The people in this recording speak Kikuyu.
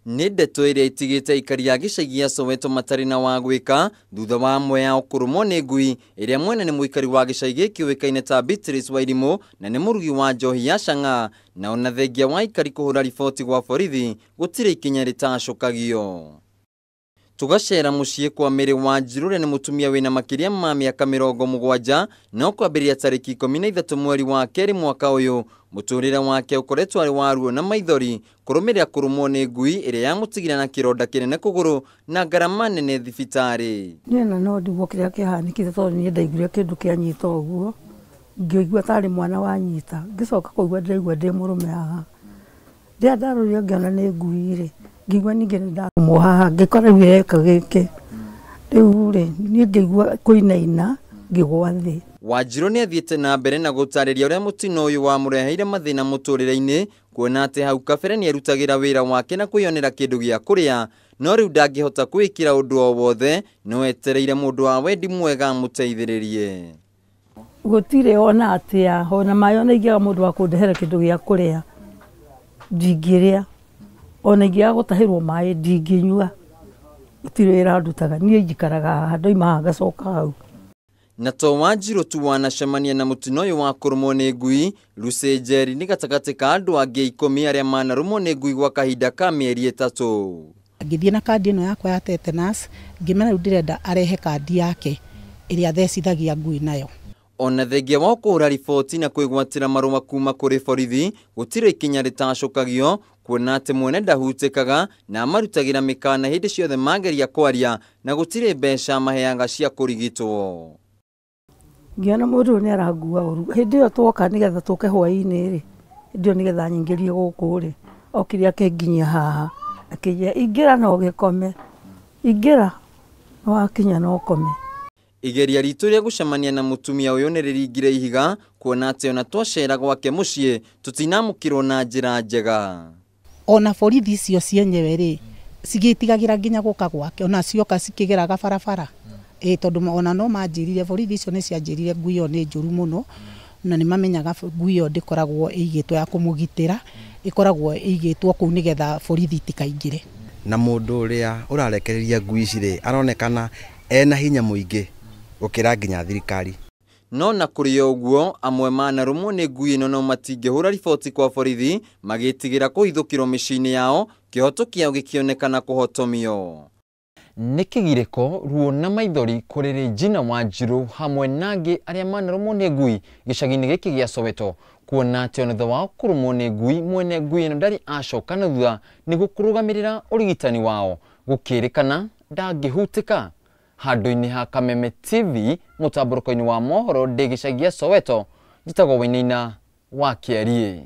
Nĩ ndeto ĩrĩa ĩtigĩte aikari a gĩcagi gĩa Soweto matarĩ na wa gwĩka thutha wa amwe ao kũrũmwo nĩ ngui ĩrĩa mwene nĩ mũikari wa gĩcagi gĩkĩ ũĩkaine ta Beatrice Wairimu na nĩ mũrugi wa njohi ya chang'aa, na ona thengia wa aikari kũhũra riboti gwa borithi gũtirĩ ikinya rĩtacũkagio. Tũgacera mũciĩ kwa Mary Wanjiru ũrĩa nĩ mũtumia wĩna makĩria ma mĩaka 70 no kwambĩrĩria tarĩki 13 mweri wa kerĩ mwaka ũyũ mũtũrĩre wake ũkoretwo arĩ wa ruo na maithori kũrũmĩrĩra kũrũmwo nĩ ngui ĩrĩa yamũtigire na kĩronda kĩnene kũgũrũ na ngarama nene thibitarĩ. Niĩ na no ndigwo kĩrĩa kĩahanĩkire tondũ niĩ ndaiguire kĩndũ kĩanyita ũguo ngĩigua tarĩ mwana wanyita ngĩcoka kũigua ndĩraigua ndĩ mũrũme haha rĩrĩa ndarorire ngĩona nĩ ngui rĩ ngĩigua ningĩ nĩ ndarũmwo haha ngĩkora rĩu ĩreka gĩkĩ rĩu rĩ niĩ ngĩigua kũinaina ngĩgwa thĩ. Wanjiru nĩ athiĩte na mbere na gũtarĩria ũrĩa mũtino ũyũ wamũreheire mathĩna mũtũrĩre-inĩ kuona atĩ hau kabere nĩ arutagĩra wĩra wake na kwĩyonera kĩndũ gĩa kũrĩa no rĩu ndangĩhota kwĩĩkĩra ũndũ o wothe no etereire mũndũ wa wendi mwega amũteithĩrĩrie. Gũtirĩ ona atĩa ona maĩ ona ingĩaga mũndũ wa kũndehera kĩndũ gĩa kũrĩa ndingĩrĩa ona ingĩaga gũtahĩrwo maĩ ndingĩnyua gũtirĩ wĩra ndutaga niĩ njikaraga haha ndoima haha ngacoka hau. Na to Wanjiru tu wanacemania na mũtino ũyũ wa kũrũmwo nĩ ngui, Lucy Njeri nĩ gatagatĩ ka andũ angĩ 10 arĩa manarũmwo nĩ ngui gwa kahinda ka mĩeri 3. Ngĩthiĩ na kandi ĩno yakwa ya tetanus ngĩmera rĩu ndĩrenda arehe kandi yake ĩrĩa athecithagia ngui nayo. Ona thengia wa kũhũra riboti na kwĩgwatĩra marũa kuma kũrĩ borithi gũtirĩ ikinya rĩtacũkagio kuona atĩ mwene ndahutĩkaga na amarutagĩra mĩkana hĩndĩ ciothe mageria kwaria na gũtirĩ mbeca maheaga cia kũrigitwo. Ngĩona mũndũ ũyũ nĩ arangua ũru hĩndĩ ĩyo twoka nĩgetha tũke hwaĩ-inĩ rĩ hĩndĩ ĩyo nĩgetha nyingĩrie gũkũ rĩ okire akĩnginyia haha akĩnjĩra ingĩra na ũgĩkome ingĩra na wakinya na ũkome. Igeria ritũ rĩa gũcemania na mũtumia ũyũ nĩ rĩringire ihiga kuona atĩ ona twacera gwake mũciĩ tũtinamũkĩrwo na njĩra njega. Ona borithi icio cienyewe rĩ cigĩtigagĩra nginya gũka gwake ona cioka cikĩgeraga barabara tondũ ona no manjĩrire borithi icio nĩ cianjĩrire ngui ĩyo nĩ njũru mũno na nĩ mamenyaga ngui ĩyo ndĩkoragwo ĩigĩtwo ya kũmũgitĩra ĩkoragwo ĩigĩtwo kũu nĩgetha borithi itikaingĩre. Na mũndũ ũrĩa ũrarekereria ngui ici rĩ aronekana ena hinya mũingĩ gũkĩra nginya thirikari. No na kũrĩ ũguo amwe manarũmwo nĩ ngui ĩno no matingĩhũra riboti kwa borithi magĩtigĩra kũhithũkĩrwo mĩciĩ-inĩ yao kĩhoto kĩao gĩkĩonekana kũhotomio. Nĩ kĩgirĩko ruo na maithori kũrĩ Regina Wanjiru hamwe na angĩ arĩa manarũmwo nĩ ngui gĩcagi-inĩ gĩkĩ gĩa Soweto kuona atĩ ona thutha wao kũrũmwo nĩ ngui mwene ngui ĩno ndarĩ acoka na thutha nĩguo kũrũgamĩrĩra ũrigitani wao gũkĩrĩkana ndangĩhutĩka. Handũ-inĩ ha Kameme TV mũtambũrũko-inĩ wa mohoro ndĩ gĩcagi gĩa Soweto njĩtagwo Wainaina wa Kĩariĩ.